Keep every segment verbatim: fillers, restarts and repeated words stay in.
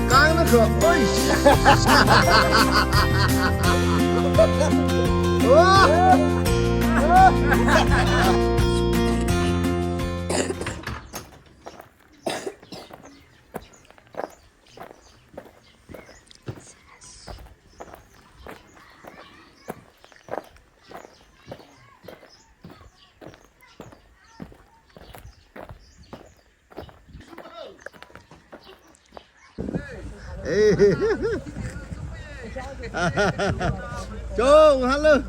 Kangna kho, oi. Hey. Chong, hello.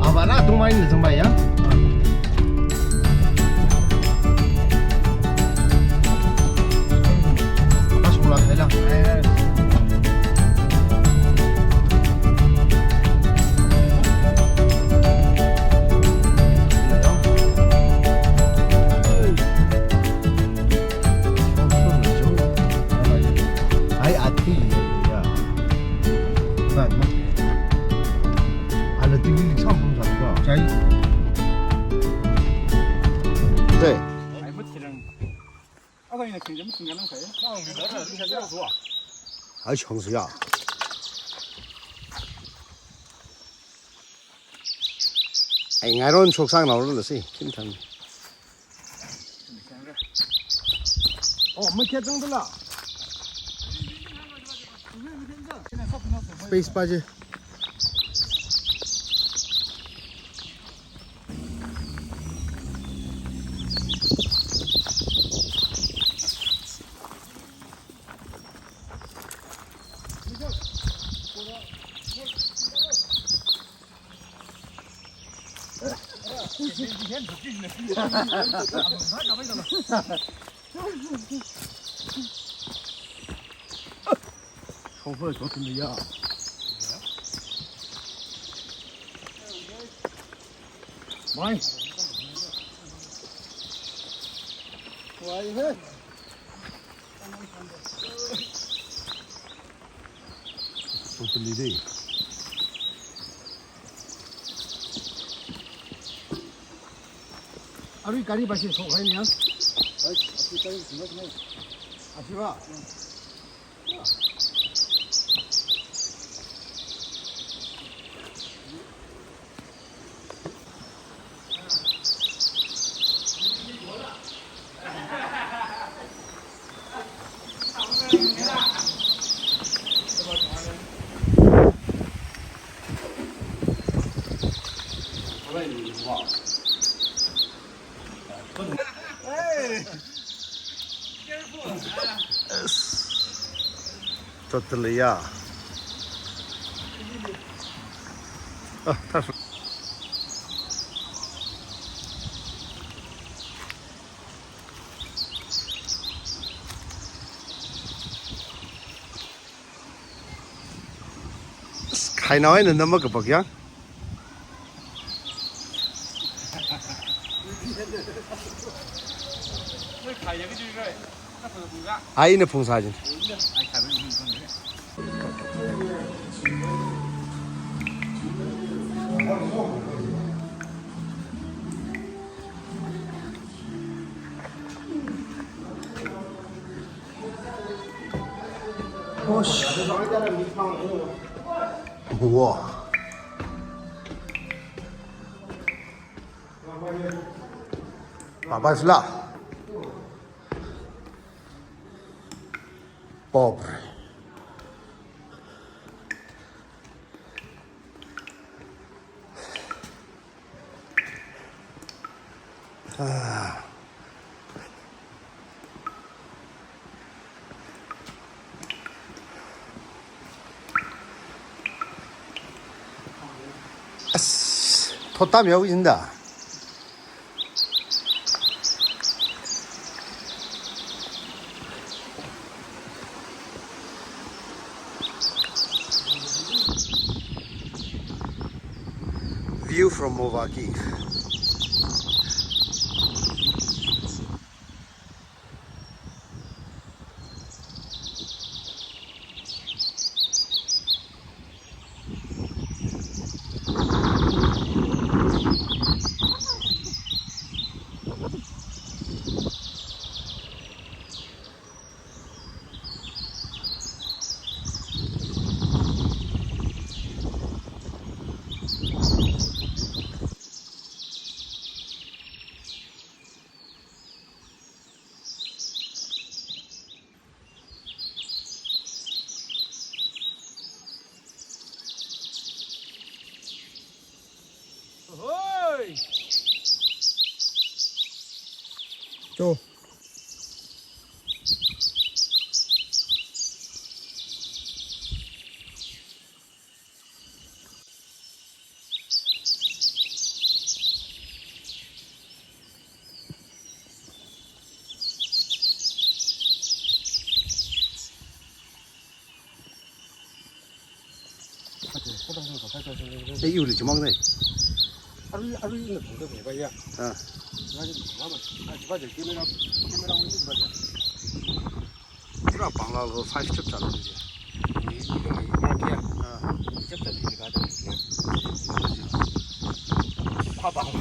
Avāra tungmai ni zangmai ya. Pas mula khaila. Ai, ati ya. Ala tinggi lingsa pun sa ka. Chai. Te. Ai, mut tirang. Aga ina king jam king ganang kai. Ai, chang siya. Ai, ngairon shoksang nao la si. Kim thang. Oh, mai kya tung dala. Space pa je. Chauffeur, chauffeur ya. Mai. Wai he. Chauffeur dei. Arui gari basi shokhai ni ya. Ai, asi gari sino sino. Asi ba. Totally, yeah. Oh, that's... Ai, nawui eina nama kapak ya? Ai, ina phung sāching. Osh. Wow. Bye bye, Sula. Pobre. Ah. As, thotam yao inda. View from Mova Cave. Hoi! Cho. Ei, iwuili chimang dai. Arui, arui ina thangda beba ya. Ah. Ngani mama, ah, jiba je, camera, camera wui jiba je. Pura pangla lo, five chapchā lo je. Ni, ni lo ni, ma kya? Ah. Chapchā ni ka da ni kya? Pha pang.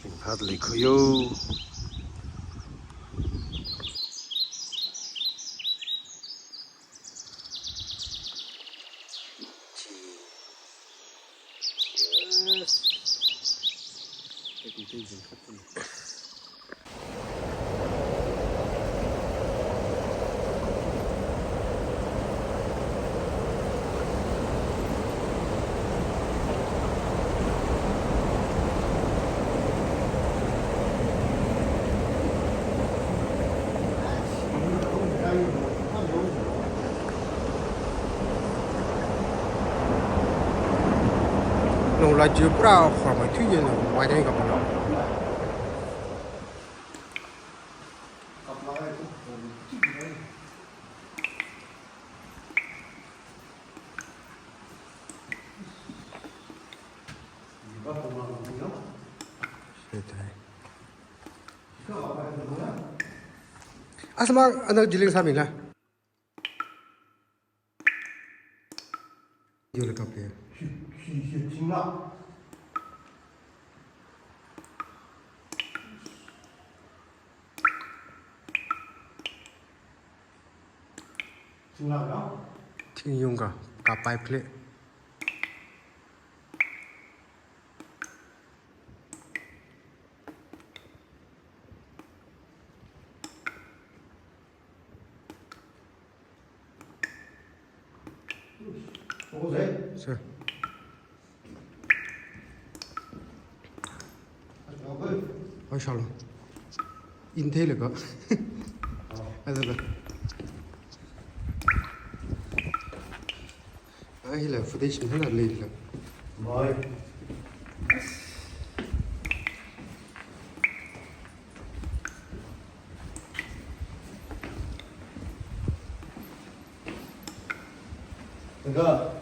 Ringphāda leikhui yo. Yes. Nong la ju pura khormai thui ye nong wai dai kapa lo. Asma, ana jiling sami la. Yola kaple. Thingyung ka, kapai kle. Sir. Oi, shalom. Inthei le ko. Ada ko. Ai, hila footage ni hila lei la. Bye. Laga,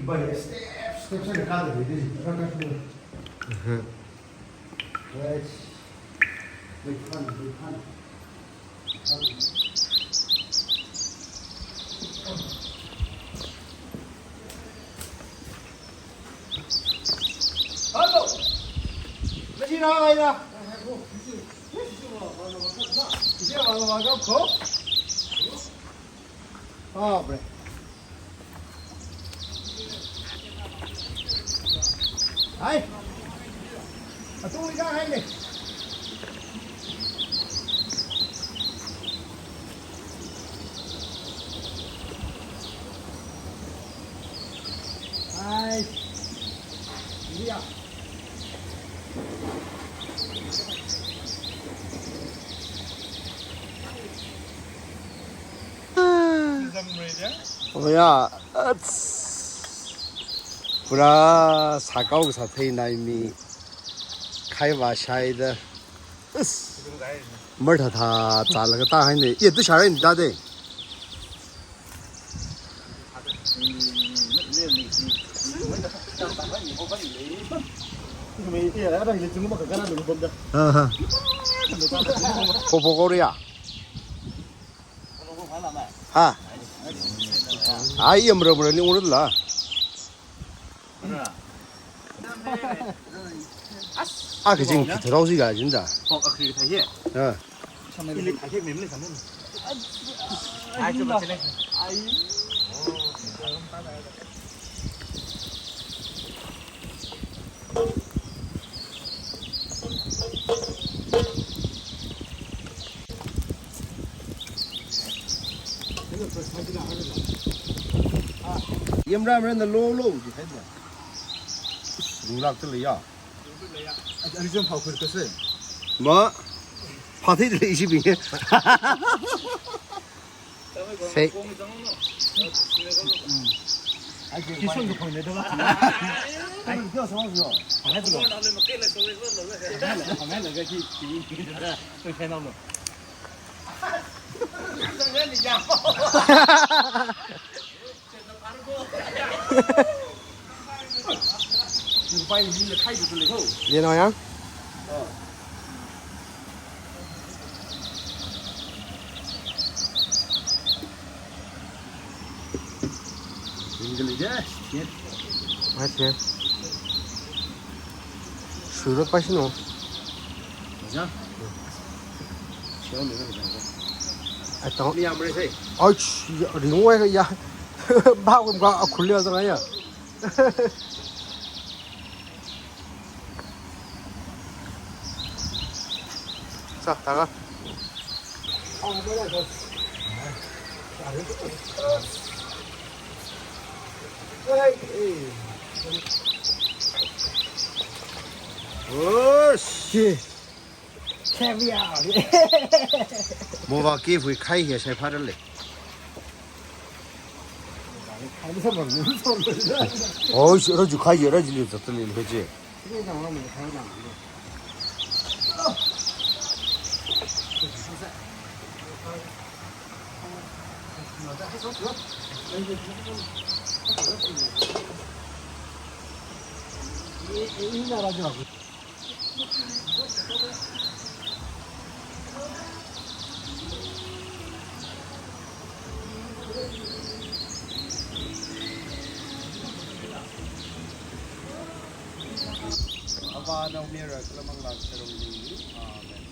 iba ya step, step sāda kāda lei, this is, right. Make fun, make fun. Hello. Lagi na, lagi na. Isi wa, wa, wa, wa, wa. Isi wa, wa, wa, wa, wa. Ah, bre. Hai. Atung ni kang hai ni. Hai. Iya. Oh ya, ats. Pura sakau sa thei nai mi khai va shai da. Is. Mar tha tha tsa la ka ta hai ne. Ye tu sharai ni ta de. Aha. Popo Korea. Ha. Ai, amra amra ni ungrat la. A kajing ki tharau si ga jin da. Pok akhri thai he. Ha. Ili thai he mem le kam. Ai, chuba chile. Ai. Yamra mra na lo lo ji thai ba. Lulak tele ya. Ari jam phau khur kase. Ma. Phathei tele isi bing. Sei. Kishon ko phone de ba. Ai, kyo sa jo. Phone de ba. Phone de ba ki. Phone de ba. Yeno ya? What here? Shurut pa shino. Atang. Ach, ringwai ya. Ba kum ka akhul ya zanga ya. Sa, taga. Oh, shit. Caviar. Mova kifui khai hi sai phadale. Oh, shi, raju khai hi, raju li zat le le je. Avā, Naomayara kala Manglā Katharawui mingli. Amen.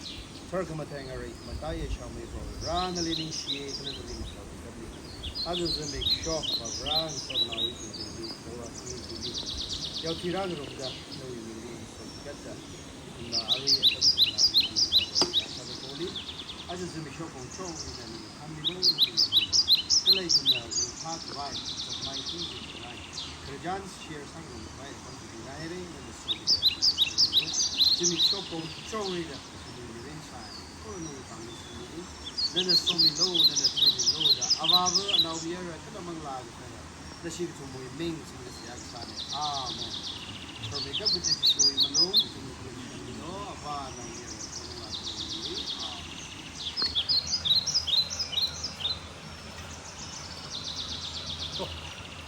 Tharkhamathei ngarei khamataiya Shaomai Proho, Vare nali ningshiya kala nali masot kapli. Aja zimiksho Avā Vare, ngasotnaowui tungli, Proho hi tungli, yaothui rāngarumda nawui mingli masot katda, kumna arui atam kumna mingli masot katda koli. Aja zimiksho pongchong ina ni thammi lo ni ni. Kala ithumna ringphā khavai, chotmai tungli khavai, khararchan share sāngarumkhavai apam tungli haira, nana somida. Zimiksho pongchong ina. Nana mirin sai, kala nawui pāngli somili, nana somilo, nana tharmilo da, Avāva, Naomayara kala Manglā Kathara, nashi kathumwui ming singda seihā kasāna. Amen. Tharmeikap kaji Jishuwui malung, ithumli somilo, Avā, Naomayara kala Manglā Katharawui mingli. Amen.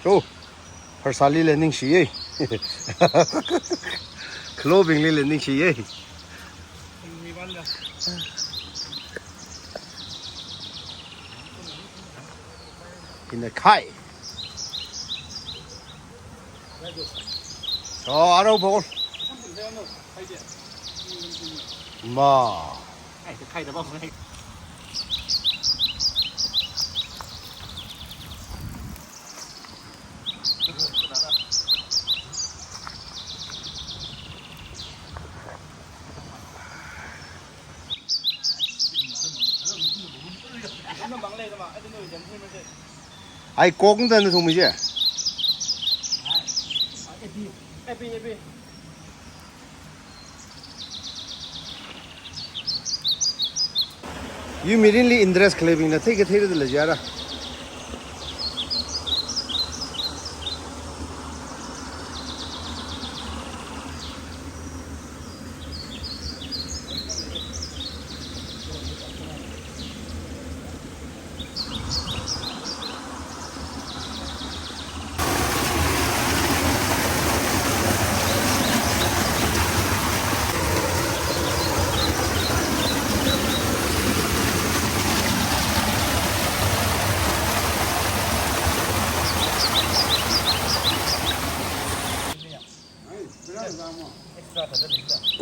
Oh, pharsāli lening shi ye. Khalobingli lening shi ye. Ina khai. Oh, arao bol. Ma. Ai kong dan thung mi je. Yu mirinli interest khaleibingna theikathei rāda lei jiara.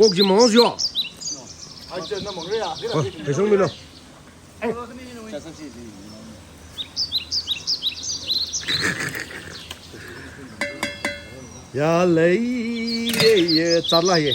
Kok ji mong jo. Ai, je na mong re ya. Oh, kaisung milo. Ya lei, ye, ye, chatla ye.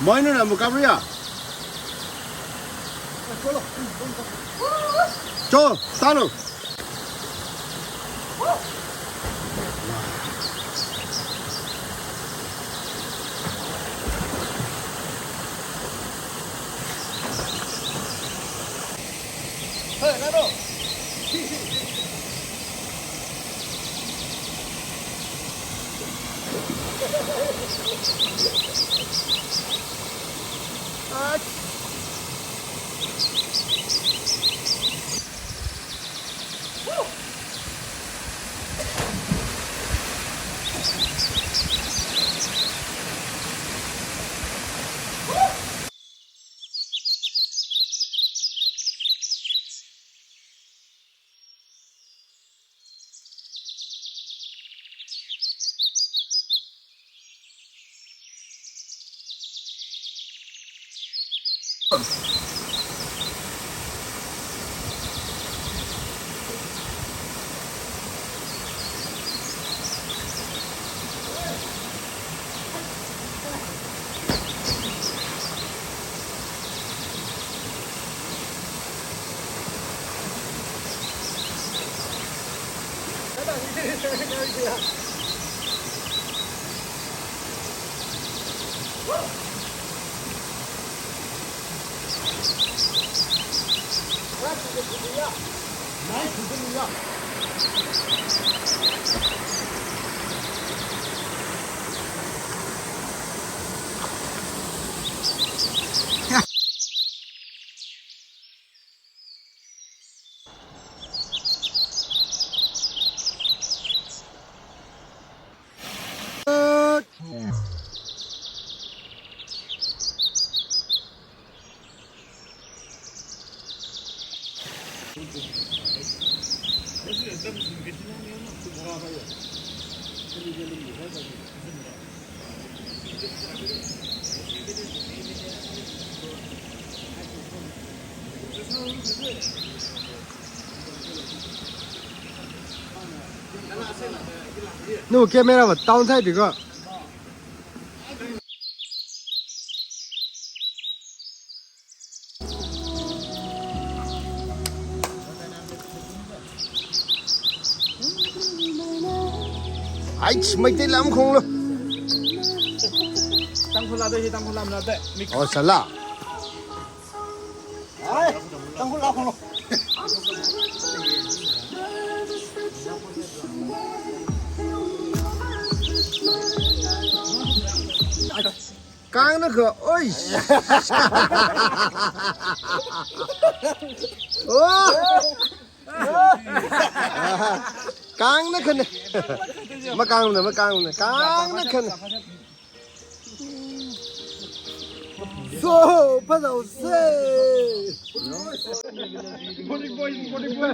Moinu na mukabria. Cho, talo. No camera va down side ko. Ai, Meitei lam khonglo. Tangkhul lada hi, Tangkhul lam lada. Mix. Oh, sala. Ai, Tangkhul lam khonglo. Kangna kha, oi. Oh. Kangna kha ne. Makangna, makangna. Kangna kha ne. So, phazao se. Body boy, body boy.